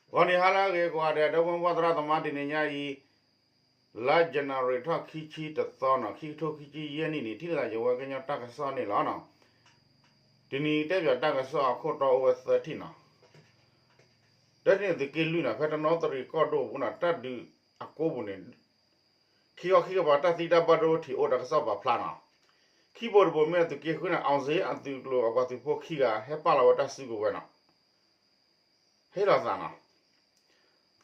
ဂီၤနံၤဟါလၢအဂ့ၤကိးဂၤဒဲး ဒီပုၢ်ဝဲၢ်သရၣ်သမါ တနံၤညါအံၤ လါ January ထီၣ်ခံဆံတသီနီၤ ခံကထိခံဆံယဲၢ်နံၣ်န့ၣ် ထံၣ်လိာ်သးယဝဲကညီတၢ်ကစီၣ်န့ၣ်လီၤနီၤ. တနံၤတဲပၠးတၢ်ကစီၣ်အခိၣ်တီအိၣ်ဝဲသၢထံၣ်နီၤ. တထံၣ်န့ၣ်သုးက့လွံၢ်နီၤ ဖဲတနီသရံၣ်ကီၢ်ဒိၣ်ပူၤနီၤ တၢ်ဒုးအကိပူၤန့ၣ် ခံခီခံကပၤတၢ်သံတၢ်ဘၣ်ဒိထံးအိၣ်တၢ်ကစီၣ်ပာ်ဖျါနီၤ. ခံဘိတဘိမ့ၢ်သုးက့ဃုန့ၣ် အောင်ဇေယျအသုးကျိၤအပှၤသုးဖိခံဂၤ ဟဲပာ်လီၤဝဲတၢ်စုကဝဲၤနီၤ. ဟ့ၣ်လီၤသးနီၤ.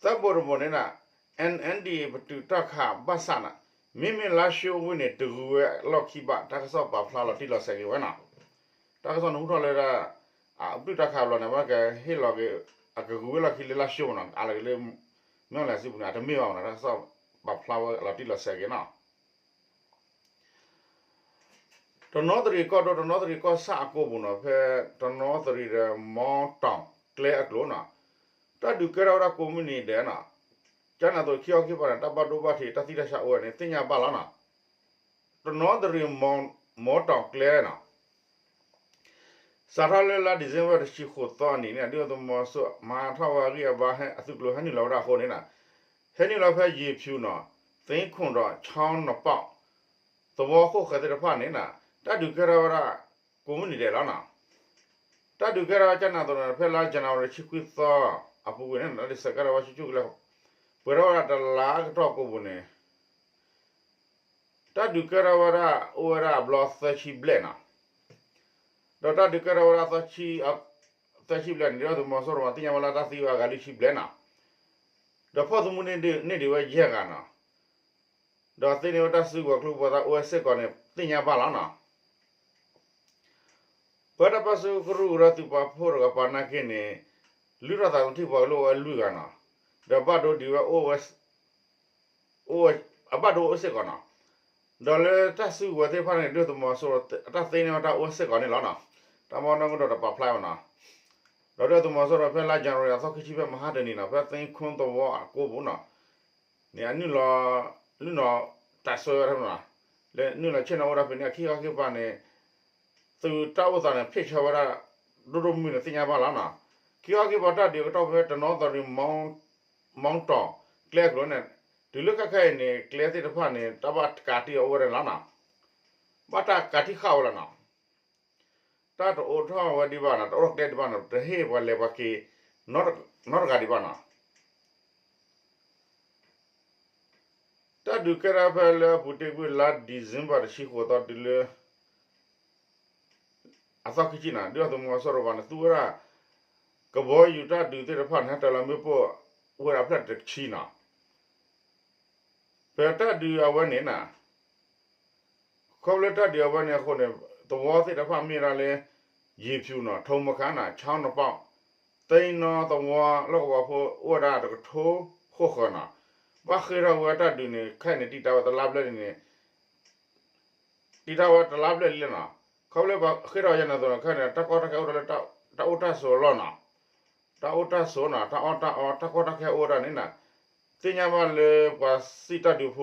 သၢဘိတဘိန့ၣ်နီၤ N N D A ပတုာ်တၢ်ခးဘၣ်ဆၣ်နီၤ မ့မ့ၢ်လါၡိဝ့ၢ်န့ၣ် တဂုၤဝဲလီၢ်ခံဘၣ် တၢ်ကစီၣ်ပာ်ဖျါလီၤတံၢ်လီၤဆဲးက့ၤဝဲနီၤ. တၢ်ကစီၣ်နဟူထီၣ်လၢ အပတုာ်တၢ်ခးဘျီန့ၣ် ဘၣ်ကဟ့ၣ်လီၤက့ၤ အကဂုၤဝဲလီၢ်ခံလၢလါၡိမ့ၢ်နီၤ အလီၤက့ၤလၢ မ့ၢ်လဲၤစုပူၤန့ၣ် အတမ့ၢ်ဘၣ်မ့ၢ်နီၤ တၢ်ကစီၣ်ပာ်ဖျါဝဲလီၤတံၢ်လီၤဆဲးက့ၤနီၤ. တနီသရံၣ်ကီၢ်ဒိၣ် တနီသရံၣ်ကီၢ်ဆၣ်အကိပူၤနီၤ ဖဲတနီသရံၣ်ဒီး မီတီၢ်ကျဲအကျိၤနီၤ တၢ်ဒုးကဲထီၣ်ဝဲဒၣ်ကိးမုၢ်နံၤဒဲးနီၤ ကနၤသိးခံခီခံပၤန့ၣ် တၢ်ဘၣ်ဒိဘၣ်ထံး တၢ်သံတၢ်ဆါအိၣ်ဝဲန့ၣ် သ့ၣ်ညါဘၣ်လီၤနီၤ. တနီသရံၣ် မီတီၢ်ကျဲနီၤ စးထီၣ်လၢလါ December တဆံဃိးသီအနံၤန့ၣ် ဒုၣ်ဒါသုးမီၤစိရိၤ မၤထီၣ်ဝဲအဂံၢ်အဘါ အသုးကျိၤဟဲနုာ်လီၤဝဲဒၣ်အဃိန့ၣ်နီၤ ဟဲနုာ်လီၤဖဲယ့ၤဖၠူၤနီၤ သ့ခိၣ်ဒီး ဆီနီၢ်ပီၣ် သဝီခိၣ်ဃၢၤသ့ၣ်တဖၣ်န့ၣ်နီၤ တၢ်ဒုးကဲထီၣ်ဝဲဒၣ် ကိးမုၢ်နံၤဒဲးလီၤနီၤ. တၢ်ဒုးကဲထီၣ်ဝဲကနၤသိးန့ၣ် ဖဲလါ January တဆံခွံသီအပူၤကွံာ်န့ၣ် လါ December ကဲထီၣ်ဝဲဆူၣ်ဆူၣ်ကလဲာ် ပှဲၤထီၣ်ဝဲဒၣ်တလါကတီၢ်ကိးပူၤန့ၣ် တၢ်ဒုးကဲထီၣ်ဝဲဒၣ် အိၣ်ဝဲဒၣ်အဘျီသၢဆံဘျဲၣ်နီၤ. ဒီးတၢ်ဒုးကဲထီၣ်ဝဲဒၣ် သၢဆံဘျဲၣ်န့ၣ် ဒုၣ်ဒါသုးမီၤစိရိၤမၤသ့ၣ်ညါဝဲလၢတၢ်သံဝဲအဂၤလွံၢ်ဆံဘျဲၣ်နီၤ. ဒီးဖီၣ်သမူန့ၢ်ဒံးဝဲယဲၢ်ဂၤနီၤ. ဒီးသ့န့ၢ်ဝဲတၢ်စုကဝဲၤကျိဖးဒိၣ်အိၣ်ဝဲစ့ၢ်ကီးန့ၣ် သ့ၣ်ညါဘၣ်လီၤနီၤ. ပဝဲဒၣ်ပၢဆှၢကရူၢ်ကရၢသုးပာ်ဖှိၣ်တကပၤနာ်က့န့ၣ် လုၢ်ထီၣ်သးသမူထံၣ်ပှၤကလုာ်အိၣ်ဝဲလွံၢ်ဂၤနီၤ. ဒီးဘၣ်ဒိဒံးဝဲ အဘၣ်ဒိအိၣ်စ့ၢ်ကီးနီၤ. ဒီးလၢတၢ်စုကဝဲၤသ့ၣ်တဖၣ်န့ၣ် ဒုၣ်ဒါသုးမီၤစိရိၤအတၢ်သ့န့ၢ်ဝဲတၢ်အိၣ်စ့ၢ်ကီးန့ၣ်လီၤနီၤ. တၢ်မၤနီၢ်ကဒီးတပာ်ဖျါဘၣ်နီၤ. ဒီးဒုၣ်ဒါသုးမီၤစိရိၤဖဲလါ January အသီခံဆံဖဲမဟါတနံၤနီၤ ဖဲသ့ခိၣ်သဝီအကိပူၤနီၤ န့ၣ်အနုာ်လီၤ လုၢ်နီၤတၢ်ဆၢဝဲဒၣ်နီၤ. လၢနုာ်လီၤဆ့ၣ်နီၤအိၣ်ဒၣ်ဖဲန့ၣ် အခံခီခံပၤန့ၣ် သုးတၢ်အိၣ်သးန့ၣ် ဖ့ၣ်ဆၢဝဲဒၣ် ဒိၣ်ဒိၣ်မုၢ်မုၢ်န့ၣ် သ့ၣ်ညါဘၣ်လီၤနီၤ. ခံခီခံပၤတၢ်ဒုးကတီၢ်ဖဲတနီသရံၣ် မီတီၢ်ကျဲအကျိၤန့ၣ် တုၤလၢခဲခဲအံၤန့ၣ် ကျဲသ့ၣ်တဖၣ်န့ၣ် တၢ်ဘၣ်ကးတံၢ်အီၤအိၣ်ဝဲဒၣ်န့ၣ်လီၤနီၤ. ဘၣ်တၢ်ကးတံၢ်ဃာ်ဝဲလီၤနီၤ. တၢ်တအိးထီၣ်ဝဲဒံးဘၣ်နီၤ တအိၣ်ကျဲဒံးဘၣ်နီၤ တဟ့ၣ်ပှၤလဲၤပှၤက့ၤ နီတဂၤဒံးဘၣ်နီၤ. တၢ်ဒုးကဲထီၣ်ဖဲလၢအပူၤတ့ၢ်ကွံာ်လါ December တဆံဃိးသီတုၤလၢ အသီခံဆံနီၤ ဒုၣ်ဒါသုးမီၤစိရိၤဘၣ်န့ၣ် သူဝဲဒၣ် ကဘီယူၤတၢ်ဒုးသ့ၣ်တဖၣ်န့ၣ် ဟဲတၢၤလီၤမ့ၣ်ပိၢ် အိၣ်ဝဲဒၣ်ဖျၢၣ်တဆံနီၤ. ဖဲတၢ်ဒုးအဝဲန့ၣ်နီၤ ခီဖျိတၢ်ဒုးအဝဲန့ၣ်အဃိန့ၣ် သဝီသ့ၣ်တဖၣ်မ့ၢ်ဒၣ်လၢ ယ့ၤဖၠူၤနီၤ ထိမခါနီၤ ဆီနီၢ်ပီၣ် သ့နီသဝီလီၢ်ကဝီၤဖိအိၣ်ဝဲဒၣ်တကထိဃိးဃၢၤနီၤ. ဘၣ်ဃ့ၢ်ထီၣ်ဝဲတၢ်ဒုးန့ၣ် ခဲအံၤန့ၣ် တံာ်တာ်ဝဲတလါဘျဲၣ်လံန့ၣ် တံာ်တာ်ဝဲတလါဘျဲၣ်လံလီၤနီၤ. ခီဖျိပှၤဃ့ၢ်ထီၣ်ယဲန့ၣ်အသိးန့ၣ် ခဲအံၤန့ၣ် တၢ်ကီတၢ်ခဲအိၣ်ထီၣ်လၢ တၢ်အိၣ်တၢ်ဆိးအလီၢ်နီၤ. တၢ်အိၣ်တၢ်ဆိးနီၤ တၢ်အီၣ်တၢ်အီ တၢ်ကီတၢ်ခဲအိၣ်ဝဲဒၣ်န့ၣ်နီၤ သ့ၣ်ညါဘၣ်လၢပှၤစံးတၢ်ဒုးဖိ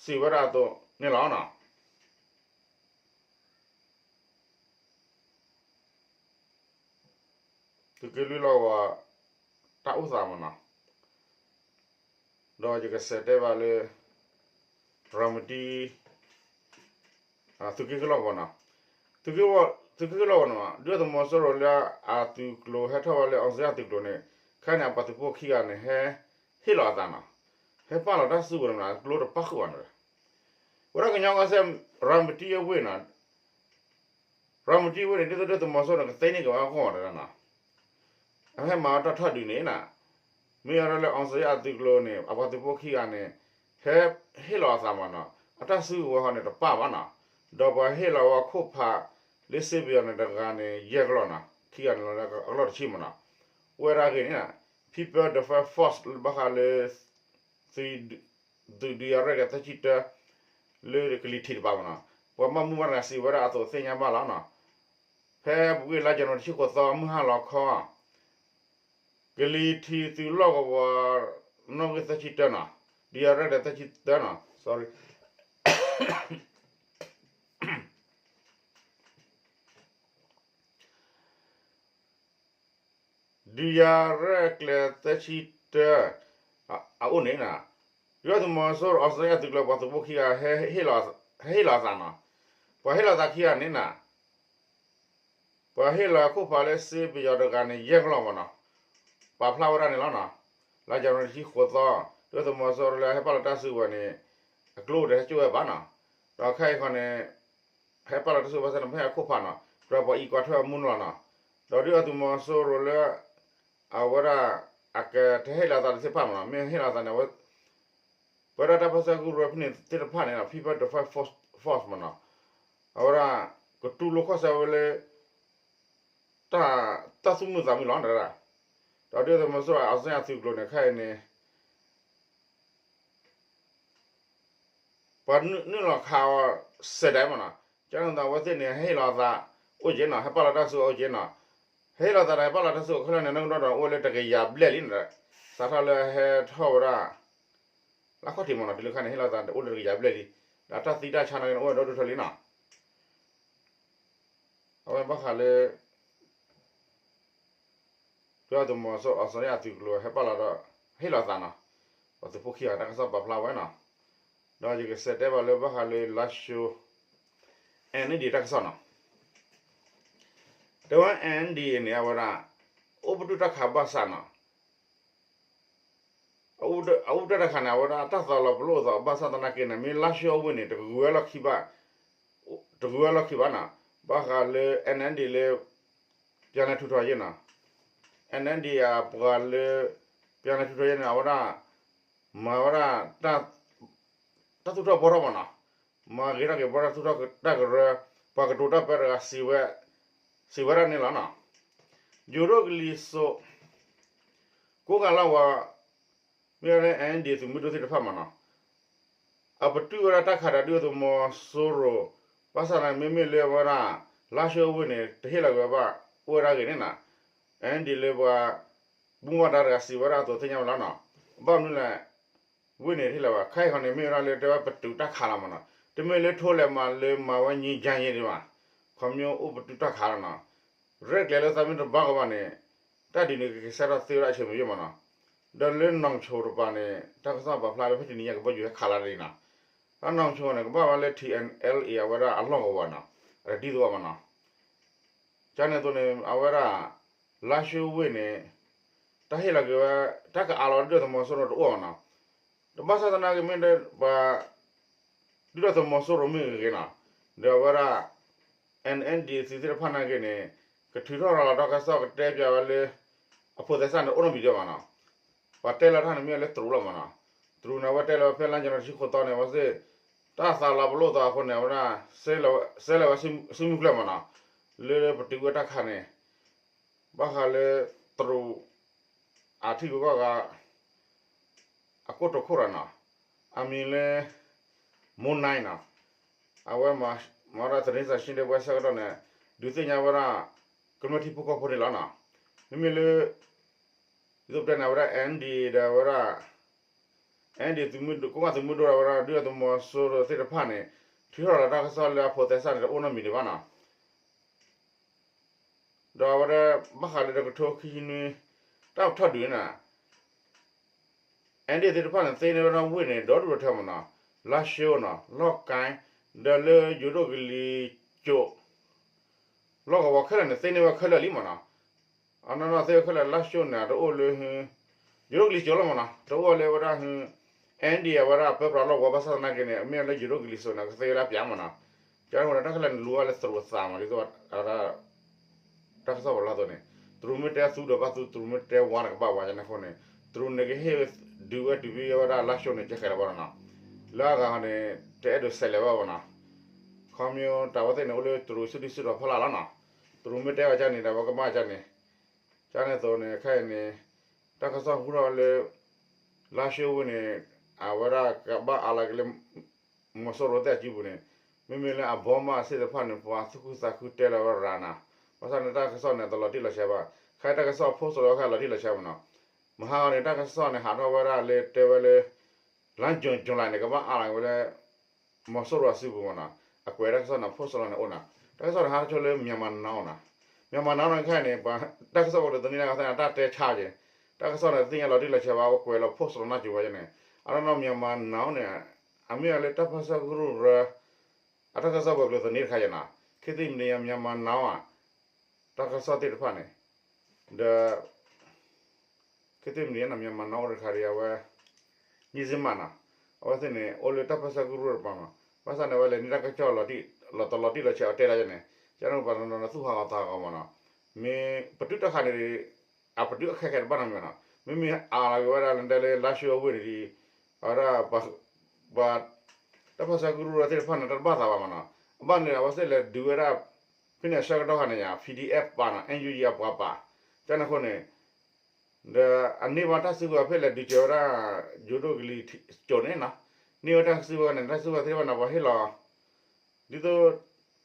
စံးဝဲဒၣ်အသိးန့ၣ်လီၤနီၤ. သုးက့လွံၢ်လီၢ်ကဝီၤ တၢ်အိၣ်သးမးနီၤ. ဒီးယကစးတဲဘၣ်လၢ ရၤမတံ သုးက့ဃုလီၢ်ကဝီၤနီၤ. သုးက့ဃုလီၢ်ကဝီၤနီၤ ဒုၣ်ဒါသုးမီၤစိရိၤလၢအသုးကျိၤဟဲထီၣ်ဝဲလၢ အောင်ဇေယျ သုးကျိၤန့ၣ် ခဲအံၤန့ၣ် အပှၤသုးဖိခံဂၤန့ၣ် ဟဲဟ့ၣ်လီၤအသးနီၤ. ဟဲပာ်လီၤတၢ်စုကဝဲၤန့ၣ် ကျိတပၣ်ဃုာ်ဘၣ်နီၤ. ဝဲဒၣ်ကညီကီၢ်စဲၣ် ရၤမတံအဝ့ၢ်နီၤ ရၤမတံဝ့ၢ်န့ၣ် ဒ်သိးဒုၣ်ဒါသုးမီၤစိရိၤန့ၣ် ကသ့န့ၢ်က့ၤဝဲအဂီၢ်မးတဒၣ်နီၤ. အဟဲမၤဝဲတၢ်ထီၣ်ဒုးန့ၣ်နီၤ မ့ၢ်ဝဲဒၣ်လၢ အောင်ဇေယျ အသုးကျိၤန့ၣ် အပှၤသုးဖိခံဂၤန့ၣ် ဟဲဟ့ၣ်လီၤအသးမးနီၤ အတၢ်စုကဝဲၤဟီန့ၣ် တပၣ်ဘၣ်နီၤ. ဒီးပှၤဟ့ၣ်လီၤဝဲခိၣ်ဖး လၢစ့ပယီၤန့ၣ်တဂၤန့ၣ် ယဲၢ်ကလီၢ်နီၤ ခံဂၤန့ၣ်လီၤလၢအကလီၢ်တဆံမးနီၤ. အိၣ်ဝဲဒၣ်အဂ့ၢ်န့ၣ် People Defense Force လၢဘၣ်ဃးလၢ သုးဒုးယၤရဲၣ်ဒီးသၢဆံတၢ လၢကလံၤထံးတပၤမးနီၤ ပှၤဘၣ်မူဘၣ်ဒါစံးဝဲဒၣ်အသိးသ့ၣ်ညါဘၣ်လီၤနီၤ. ဖဲအပူၤကွံာ်လါယနူၤအါရံၤတဆံဃိးသီ မုၢ်ဟါလီၤခီ ကလံၤထံးသုးလီၢ်ကဝီၤ နီၣ်ဂံၢ်သၢဆံတၢနီၤ ဒုးယၤရဲၣ်ဒီးသၢဆံတၢနီၤ sorry ဒုးယၤရဲၣ်ကျဲၤသၢဆံတၢ အအိၣ်န့ၣ် ဒုၣ်ဒါသုးမီၤစိရိၤ အောင်ဇေယျသုးကျိၤ ပှၤသုးဖိခံဂၤ ဟဲဟ့ၣ်လီၤအသးနီၤ. ပှၤဟ့ၣ်လီၤသးခံဂၤန့ၣ်နီၤ ပှၤဟ့ၣ်လီၤအခိၣ်ဖးလၢစ့ပယီၤတဂၤန့ၣ် ယဲၢ်ကလီၢ်မးနီၤ. ပာ်ဖျါဝဲဒၣ်န့ၣ်လီၤနီၤ. လါယနူၤအါရံၤတဆံဃိးသီ ဒုၣ်ဒါသုးမီၤစိရိၤလၢဟဲပာ်လီၤတၢ်စုကဝဲၤန့ၣ် အကျိအိၣ်ဒီးဟဲစိာ်ဝဲဘၣ်နီၤ. ဒီးခဲအံၤခီန့ၣ် ဟဲပာ်လီၤတၢ်စုကဝဲၤဘၣ်ဆၣ်န့ၣ် ပဟ့ၣ်အခိၣ်ဖးနီၤ ဒီးပှၤအံးကွၢ်ထွဲအမူနီၤနီၤ. ဒီးဒုၣ်ဒါသုးမီၤစိရိၤလၢ အဝဲဒၣ် အကတဟ့ၣ်လီၤအသးသ့ၣ်တဖၣ်မးနီၤ မ့ၢ်ဟ့ၣ်လီၤအသးန့ၣ် ပဝဲဒၣ်တၢ်ပၢဆှၢကရၢဖဲန့ၣ်သ့ၣ်တဖၣ်န့ၣ် People Defence Force မးနီၤ အဝဲဒၣ် ကတူၢ်လိာ်ခီၣ်ဆၢဝဲလၢ တၢ်သူၣ်မုာ်သးမုာ်လီၤ. ဒီးဒုၣ်ဒါသုးမီၤစိရိၤ အောင်ဇေယျသုးကျိၤန့ၣ် ခဲအံၤန့ၣ် ပှၤနုာ်လီၤခးအီၤစဲးဒၣ်မးနီၤ. ကန့ၣ်သးအဝဲသ့ၣ်န့ၣ် ဟဲဟ့ၣ်လီၤအသးအိၣ်က့နီၤ ဟဲပာ်လီၤတၢ်စုကဝဲၤအိၣ်က့နီၤ. ဟဲဟ့ၣ်လီၤသးဒီး ဟဲပာ်လီၤတၢ်စုကဝဲၤခဲလၢာ်န့ၣ် နီၢ်ကဒီးအိၣ်ဝဲလၢတကယၤဘျဲၣ်လံနီၤ. စးထီၣ်လၢဟဲထီၣ်ဝဲဒၣ် လၢခီၣ်ထံးမးနီၤ တုၤလၢခါန့ၣ် ဟ့ၣ်လီၤသးအိၣ်လၢတကယၤဘျဲၣ်လံ. ဒီးတၢ်သံတၢ်ဆါနာ်က့န့ၣ် အိၣ်ဝဲဒီဒူၣ်ထီၣ်လံနီၤ. အဝဲဘၣ်ဃးလၢ ဒုၣ်ဒါသုးမီၤစိရိၤ အောင်ဇေယျသုးကျိၤ ဟဲပာ်လီၤဒီး ဟ့ၣ်လီၤသးနီၤ. ပှၤသုးဖိခံဂၤ တၢ်ကစီၣ်ပာ်ဖျါဝဲနီၤ. ဒီးယကစံးတဲဘၣ်လၢဘၣ်ဃးလၢ လါၡိ NND တၢ်ကစီၣ်နီၤ. တဲဝဲ NND န့ၣ် အဝဲဒၣ် အိၣ်ပတုာ်တၢ်ခးဘၣ်ဆၣ်နီၤ အအိၣ်ပတုာ်တၢ်ခးန့ၣ် အဝဲဒၣ်တၢ်သးလီၤပလိာ်အသးဘၣ်ဆၣ်သနာ်က့န့ၣ် မ့ၢ်လါၡိအဝ့ၢ်န့ၣ် တဂုၤဝဲလီၢ်ခံဘၣ်, တဂုၤဝဲလီၢ်ခံဘၣ်နီၤ. ဘၣ်ဃးလၢ NND လၢ ပျၢၤလဲၤထူးထီၣ်ယဲၢ်နီၤ, NND အပှၤလၢ ပျၢၤလဲၤထူးထီၣ်ယဲၢ်န့ၣ် အဝဲဒၣ် မၤဝဲဒၣ် တၢ်သူၣ်ထီၣ်ဘှီထီၣ်မးနီၤ, မၤဂ့ၤထီၣ်က့ၤဘှီထီၣ်သူၣ်ထီၣ်တၢ်ကရၢ, ပှၤကတိၤတၢ်ပၢတဂၤ စံးဝဲဒၣ်န့ၣ်လီၤနီၤ. ယိၤဒိၣ်ကလံၤစိး ကိးဂၤလီၤဝဲ မ့ၢ်ဝဲဒၣ် NND သုးမုၢ်ဒိၣ်သ့ၣ်တဖၣ်မးနီၤ, အပတုာ်ဝဲဒၣ်တၢ်ခးဒီးဒုၣ်ဒါသုးမီၤစိရိၤ, ဘၣ်ဆၣ်န့ၣ် မ့မ့ၢ်လၢအဝဲဒၣ် လါၡိအဝ့ၢ်န့ၣ် တဟ့ၣ်လီၤက့ၤဝဲဘၣ် အိၣ်ဝဲဒၣ်ဂ့ၤန့ၣ်နီၤ, NND လၢပှၤ ဘူၣ်ဘၣ်ဒါတဂၤစံးဝဲဒၣ်အသိးသ့ၣ်ညါဝဲလီၤနီၤ. ဘၣ်မနုၤလဲၣ် ဝ့ၢ်န့ၣ်တဟ့ၣ်လီၤဘၣ်, ခဲအံၤခီန့ၣ် မ့ၢ်ဝဲဒၣ်လၢတဲဝဲပတုာ်တၢ်ခးလီၤမးနီၤ, တမ့ၢ်လၢထိလဲၣ်မးလၢမၤဝဲ ငြိမ်းချမ်းရေး ဒံးဘၣ်, ခီမ့ၢ်အိၣ်ပတုာ်တၢ်ခးလီၤနီၤ, ရဲၣ်ကျဲၤလၢသးမ့ၢ်တဘၣ်ကဘၣ်န့ၣ် တၢ်ဒုးန့ၣ်ကကဆဲးထီၣ်သ့ဝဲဒၣ်အဆၢမုၢ်ယ့ၢ်မးနီၤ, ဒီးလၢနီၢ်ဆိတပၤန့ၣ် တၢ်ကစီၣ်ပာ်ဖျါလၢဖဲတနံၤညါကဘီယူၤဟဲခးလီၤတဒ်နီၤ, တၢ်နီၢ်ဆိန့ၣ် ကဘၣ်ဝဲလၢ TNLA အဝဲဒၣ်အလီၢ်ကဝီၤနီၤ, အတဒ်သိးဘၣ်မးနီၤ. ကန့ၣ်အသိးန့ၣ် အဝဲဒၣ် လါၡိဝ့ၢ်န့ၣ် တၢ်ဟ့ၣ်လီၤက့ၤဝဲ တၢ်ကအးလီၤဒုၣ်ဒါသုးမီၤစိရိၤတအိၣ်မးနီၤ, တဘၣ်ဆၣ်သနာ်က့မ့ၢ်ဒီးပှၤ ဒုၣ်ဒါသုးမီၤစိရိၤမ့ၢ်ဂ့ၤဂ့ၤနီၤ, ဒီးအဝဲဒၣ် NND သုးသ့ၣ်တဖၣ်နာ်က့န့ၣ် ကထုးထီၣ်ရၤလီၤတၢ်ကစီၣ်ကတဲပၠးဝဲလၢ အဖိးသဲစးန့ၣ် အိၣ်နီတမံၤဒံးဘၣ်နီၤ, ပှၤတဲလီၤတၢ်န့ၣ်မ့ၢ်ဝဲလၢတရူးလီၤမးနီၤ, တရူးန့ၣ် အဝဲတဲလီၤဝဲဖဲလါယနူၤအါရံၤတဆံဃိးသီန့ၣ် အဝဲသ့ၣ် တၢ်သးလီၤပလိာ်သးအဃိန့ၣ် အဝဲဒၣ် စဲလီၤဝဲစုမုၢ်ကျၢၢ်မးနီၤ, လၢပတုာ်ဝဲတၢ်ခးန့ၣ် ဘၣ်ဃးလၢတရူး အထံဂုၤကီၢ်ဂၤ အကိတိာ်ခိၣ်ရၤနီၤ, အမံၤလၢ မိၢ်နၢ်နီၤ, အဝဲမၤဝဲဒၣ် သတင်းစာရှင်းလင်းပွဲ ဆၢကတီၢ်န့ၣ် ဒုးသ့ၣ်ညါဝဲဒၣ် ကမျၢၢ်ထံဖိကီၢ်ဖိန့ၣ်လီၤနီၤ, မ့မ့ၢ်လၢ ဒ်သိးပတဲန့ၣ် အဝဲဒၣ် NND ဒီးအဝဲဒၣ် NND သုးမုၢ်ဒိၣ် ကိးဂၤသုးမုၢ်ဒိၣ်ဒီးအဝဲဒၣ် ဒုၣ်ဒါသုးမီၤစိရိၤသ့ၣ်တဖၣ်န့ၣ် ထုးထီၣ်ရၤလီၤတၢ်ကစီၣ်လၢအဖိးသဲစးန့ၣ် တအိၣ်နီတမံၤဒံးဘၣ်နီၤ. ဒီးအဝဲဒၣ်ဘၣ်ဃးလၢတကထိခံဆံနွံ တၢ်ထီၣ်ဒုးန့ၣ် NDAA သ့ၣ်တဖၣ်န့ၣ် သ့န့ၢ်ဝဲဒၣ်ဝ့ၢ်န့ၣ် ဒီဒူၣ်ဒီထၢမးနီၤ, လါၡိနီၤ, လီၢ်ကၢၣ်, ဒီးလၢယိၤဒိၣ်ကလံၤစိး လီၢ်ကဝီၤခဲလၢာ်န့ၣ် သ့န့ၢ်ဝဲခဲလၢာ်လံမးနီၤ. အနီၢ်နီၢ်သ့ဝဲခဲလၢာ် လါၡိန့ၣ် တအိၣ်လၢ ယိၤဒိၣ်ကလံၤစိးလီၤမးနီၤ, တအိၣ်လၢဝဲဒၣ် NDAA အဝဲဒၣ်ပၢပြးလီၢ်ကဝီၤဘၣ်ဆၣ်သနာ်က့န့ၣ် အမ့ၢ်လၢယိၤဒိၣ်ကလံၤစိးန့ၣ် ကသ့ဝဲဒၣ်ပၠးမးနီၤ. ကန့ၣ်အဃိန့ၣ် တၢ်ခဲလၢာ်န့ၣ်လူၤဝဲလၢတရူးအသးမး ဒ်သိး တၢ်ကစီၣ်ပာ်ဖျါအသိးန့ၣ် တရူးမ့ၢ်တဲသူဒီးဘၣ်သူ တရူးမ့ၢ်တဲဝါန့ၣ်ကဘၣ်ဝါ ကန့ၣ်အဃိန့ၣ် တရူးန့ၣ်ကဟ့ၣ်ဒုးဝဲတုၤဖဲဝဲဒၣ်လါၡိန့ၣ် ကဲဃဲးလၢၤဘၣ်နီၤနီၤ, လၢအဂၤန့ၣ် တအဲၣ်ဒိးဆဲးလဲၤဘၣ်ဘၣ်နီၤ. ခီမ့ၢ်တၢ်ဝဲသ့ၣ်န့ၣ် အိၣ်လၢတရူးစုဒုၣ်စုတီၤဖီလာ်လီၤနီၤ. တရူးမ့ၢ်တဲဝဲကန့ၣ် တၢ်ဝဲကဘၣ်ကန့ၣ်, ကန့ၣ်အသိးန့ၣ် ခဲအံၤန့ၣ် တၢ်ကစီၣ်ဟူထီၣ်လၢ လါၡိဝ့ၢ်န့ၣ် အဝဲဒၣ်ကဘၣ်အါလၢက့ၤလၢ မီၤစိရိၤသ့ၣ်အစုပူၤန့ၣ်, မ့မ့ၢ်လၢအဘီမးသ့ၣ်တဖၣ်န့ၣ် ပှၤသူၣ်ခုသးခုတဲလီၤဝဲရၤနၤ, ဘၣ်ဆၣ်န့ၣ် တၢ်ကစီၣ်န့ၣ် တလီၤတံၢ်လီၤဆဲးဘၣ်, ခဲအံၤတၢ်ကစီၣ်ဖိစိးလီၤခဲအံၤလီၤတံၢ်လီၤဆဲးမးနီၤ. မဟါဂီၤန့ၣ် တၢ်ကစီၣ်န့ၣ် ဟးထီၣ်ဝဲဒၣ်လၢတဲဝဲလၢ လါယူၤ ယူၤလံန့ၣ် ကဘၣ်အါလီၤက့ၤဝဲလၢ မီၤစိရိၤအစုပူၤမးနီၤ. အကွဲးတၢ်ကစီၣ်န့ၣ် ဖိစိးလီၤန့ၣ်အိၣ်နီၤ. တၢ်ကစီၣ်န့ၣ် ဟးထီၣ်ဆိလၢ Myanmar Now နီၤ. Myanmar Now န့ၣ်ခဲအံၤန့ၣ် ပှၤတၢ်ကစီၣ်ပှၤကျိာ်သန့ၤတၢ်ကသ့ၣ်န့ၣ် တၢ်တဲဆါက့ၤ, တၢ်ကစီၣ်န့ၣ်သ့ၣ်ညါလီၤတံၢ်လီၤဆဲးဘၣ် အဝဲကွဲးလီၤ post လီၤနီၢ်ကၠိဝဲန့ၣ်, အနီၢ်နီၢ် Myanmar Now န့ၣ် အမ့ၢ်ဝဲလၢတၢ်ပၢဆှၢကရူၢ်ရၢ အတၢ်ကစီၣ်ပှၤကျိာ်သန့ၤတခါယဲနီၤ, ခံသ့ၣ်မံၤန့ၣ် Myanmar Now ဧါ, တၢ်ကစီၣ်သ့ၣ်တဖၣ်န့ၣ်, ဒီး ခံသ့ၣ်မံၤန့ၣ် Myanmar Now အိၣ်တခါဒီးအဝဲ Mizzima နီၤ, အဝဲသ့ၣ်န့ၣ် အိၣ်လၢတၢ်ပၢဆှၢကရူၢ်တပၤမး, ဘၣ်ဆၣ်န့ၣ် အဝဲလဲၤန့ၢ်တၢ်ကစီၣ်လီၤတံၢ်လီၤဆဲးအီၤတဲဒၣ်ယဲန့ၣ်, ကန့ၣ်ပှၤတနီၤနီၤ သူၣ်ဟးဂီၤသးဟးဂီၤမးနီၤ, မ့ၢ်ပတုာ်တၢ်ခါန့ၣ် အပတုာ်အခဲခဲတဘၣ်နီတမံၤနီၤ, မ့မ့ၢ်အါလီၤက့ၤဝဲဒၣ်လၢဒဲလၢ လါၡိအဝ့ၢ်န့ၣ်ဒီး အဝဲဒၣ် ပှၤ တၢ်ပၢဆှၢကရူၢ်ရၢသ့ၣ်တဖၣ်န့ၣ် တၢ်တဘၣ်သးဘၣ်မးနီၤ, အဘၣ်န့ၣ် အဝဲသ့ၣ်လဲၤဒုးဝဲဒၣ် ဖဲန့ၣ်အဆၢကတီၢ်ခါန့ၣ်ယါ PDF ပာ်နီၤ NUG အပှၤပာ်, ကန့ၣ်အဃိန့ၣ် ဒီးအန့ၢ်ဘၣ်တၢ်စုကဝဲၤဖဲလဲၤဒုးကဲဝဲဒၣ် ယိၤဒိၣ်ကလံၤကၠိန့ၣ်နီၤ, န့ၢ်ဝဲတၢ်စုကဝဲၤန့ၣ် တၢ်စုကဝဲၤသ့ၣ်တဖၣ်န့ၣ် ပှၤဟ့ၣ်လီၤ ဒ်သိး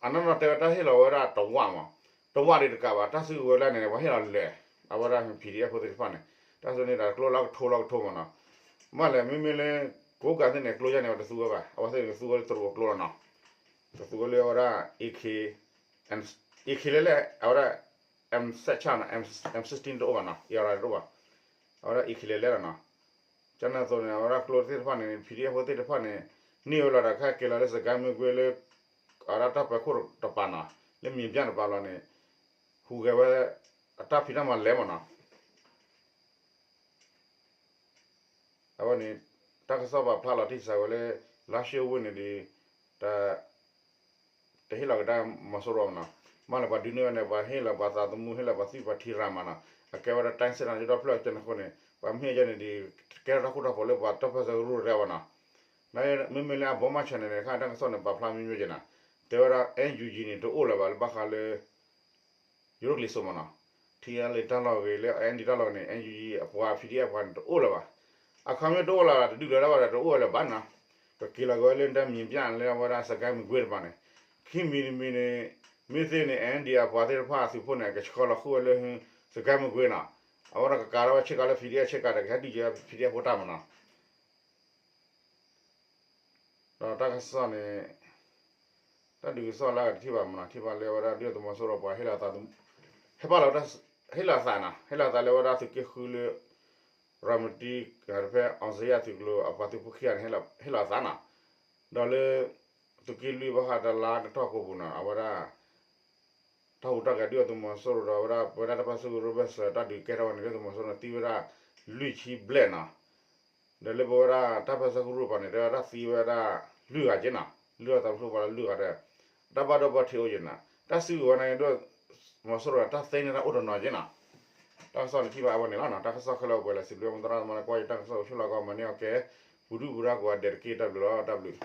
အနီၢ်နီၢ်တဲဝဲတၢ်ဟ့ၣ်လီၤဝဲဒၣ်တဝၣ်မး, တဝၣ်ဒံးတကးဘၣ် တၢ်စုကဝဲၤလၢန့ၣ် ပှၤဟ့ၣ်လီၤလဲၤ အဝဲဒၣ် PDF ဖိသ့ၣ်တဖၣ်န့ၣ်, တၢ်စုန့ၣ်ဒီးကျိလၢကထိလၢကထိမးနီၤ, မ့ၢ်လဲၣ် မ့မ့ၢ်လၢ ကိးကးသ့ၣ်န့ၣ် ကျိယါန့ၣ် ပှၤတသူဝဲဘၣ် အဝဲသ့ၣ်န့ၣ်သူဝဲလၢတရူးအကျိလီၤနီၤ, တသူဝဲလၢအဝဲဒၣ် AK, AK လဲၣ်လဲၣ် အဝဲဒၣ် M ဆဲးဆၣ်နီၤ M sixteen တအိၣ်ဘၣ်နီၤ အံၤရၤတအိၣ်ဘၣ်, အဝဲဒၣ် AK လဲၣ်လဲၣ်လီၤနီၤ, ကန့ၣ်အသိးန့ၣ် အဝဲဒၣ်ကျိသ့ၣ်တဖၣ်န့ၣ် PDF ဖိသ့ၣ်တဖၣ်န့ၣ် န့ၢ်ဝဲလီၤဒီးခဲက့ၤလီၤလၢ စကဲမုၢ်ကွ့လၢ အဝဲဒၣ်တၢ်ပၢၤခိၣ်တပၤနီၤ, လၢမံၤပၠၣ်တပၤလီၤန့ၣ်, ဟူးဂဲၤဝဲ အတၢ်ဖံးတၢ်မၤလဲၤမးနီၤ အဝဲန့ၣ် တၢ်ကစီၣ်ပာ်ဖျါလီၤတံၢ်စှၤဝဲလၢ လါၡိဝ့ၢ်န့ၣ်ဒီး တၢ် တဟ့ၣ်လီၤကဒါမီၤစိရိၤမးနီၤ, မ့ၢ်လၢပှၤဒုးန့ၢ်ဝဲန့ၣ် ပှၤဟ့ၣ်လီၤပှၤသးသမူ ဟ့ၣ်လီၤပှၤသွံၣ်ပှၤထံရၤမးနီၤ, အကဲဝဲဒၣ် တၢ်စဲတၢ်ဒီဖျၢၣ်ကန့ၣ်အဃိန့ၣ် ပှၤမ့ၢ်ယဲန့ၣ်ဒီး ကဲထီၣ်တၢ်ဃူတၢ်ဖိးလၢပှၤတၢ်ပၢဆှၢကရူၢ်ရဲဘၣ်နီၤ, မ့မ့ၢ်လၢအဘီမၢ်ဆၢၣ်န့ၣ်န့ၣ် ခါတၢ်ကစီၣ်န့ၣ် ပာ်ဖျါမ့ၢ်မ့ၢ်က့ၤနီၤ, တဲဝဲဒၣ် NUG န့ၣ် တအိၣ်လၢၤဘၣ်လၢဘၣ်ဃးလၢ ယိၤဒိၣ်ကလံၤစိးမးနီၤ, ထံလၢတၢ်လီၢ်ဂ့ၤ လၢ ND တၢ်လီၢ်ဂ့ၤန့ၣ် NUG အပှၤ PDF အပှၤန့ၣ် တအိၣ်လၢၤဘၣ်, အခီပညီတအိၣ်လၢၤ တဒုးလၢၤဒၣ်ဘၣ်ဒီး တအိၣ်ဝဲလၢၤဘၣ်နီၤ, ပက့ၤလီၤက့ၤဝဲလၢတၢ်မံၤပၠၣ်လၢအဝဲဒၣ် စကဲမုၢ်ကွ့တပၤန့ၣ်, ခံမံၤတမံၤန့ၣ် မ့ၢ်သ့န့ၣ် ND အပှၤသ့ၣ်တဖၣ်အသုးဖိန့ၣ် ကဆှၢလီၤဃုာ်ဝဲလၢ စကဲမုၢ်ကွ့နီၤ, အဝဲဒၣ်ကကးထီၣ်ဝဲဆ့ကၤလၢ PDF ဆ့ကၤဒီး ကဟဲဒုးက့ၤ PDF ဖိတၢ်မးနီၤ ဒီးတၢ်ကစီၣ်န့ၣ် တၢ်ဒုးကစီၣ်လၢအဂၤတထံၣ်ဘၣ်မးနီၤ, ထံၣ်ဘၣ်လၢအဝဲဒၣ် ဒုၣ်ဒါသုးမီၤစိရိၤပှၤဟ့ၣ်လီၤသး ဟဲပာ်လီၤဝဲဒၣ် ဟ့ၣ်လီၤသးနီၤ, ဟ့ၣ်လီၤသးလၢအဝဲဒၣ်သုးက့ဃုလၢ ရၤမတံ ဖဲ အောင်ဇေယျ သုးကျိၤ အပှၤသုးဖိခံဂၤန့ၣ် ဟ့ၣ်လီၤသးနီၤ, ဒီးလၢ သုးက့လွံၢ်ဘၣ်ဃးတလါကတီၢ်ကိးပူၤနီၤ, အဝဲဒၣ် တၢ်ဟူးတၢ်ဂဲၤဒုၣ်ဒါသုးမီၤစိရိၤဒီး အဝဲဒၣ်ပဝဲဒၣ်တၢ်ပၢဆှၢကရူၢ်ဘၢၣ်စၢၤ တၢ်ဒုးကဲထီၣ်ဝဲန့ၣ် ဒုၣ်ဒါသုးမီၤစိရိၤန့ၣ် သံဝဲဒၣ်လွံၢ်ဆံဘျဲၣ်နီၤ, ဒီးလၢပဝဲဒၣ်တၢ်ပၢဆှၢကရူၢ်တပၤန့ၣ် တဲဝဲဒၣ်သံဝဲဒၣ်လွံၢ်ဂၤက့နီၤ, လွံၢ်ဂၤသးဖျိပှၤလၢလွံၢ်ဂၤဒီး တၢ်ဘၣ်ဒိဘၣ်ထံးအိၣ်က့နီၤ, တၢ်စုကဝဲၤန့ၣ် ဒုၣ်ဒါသုးမီၤစိရိၤတၢ်သ့န့ၢ်တၢ်အိၣ်တနီၤက့နီၤ, တၢ်ကစီၣ်န့ၣ်ထံၣ်ဘၣ်အဝဲန့ၣ်လီၤနီၤ, တၢ်ကစီၣ်ခဲလၢာ်အိၣ်ပှဲၤလၢ စံးဘျုးမုၢ်သရၣ်သမါလၢကွၢ်ယတၢ်ကစီၣ်အိၣ်ဆူၣ်လီၤကီး မၤန့ၢ်အီၣ်ကဲ ပူၤဒုၣ်ပူၤဒါကိးဂၤဒဲးတက့ၢ် တၢ်ဘျုးလီၤ တၢ်ဘျုး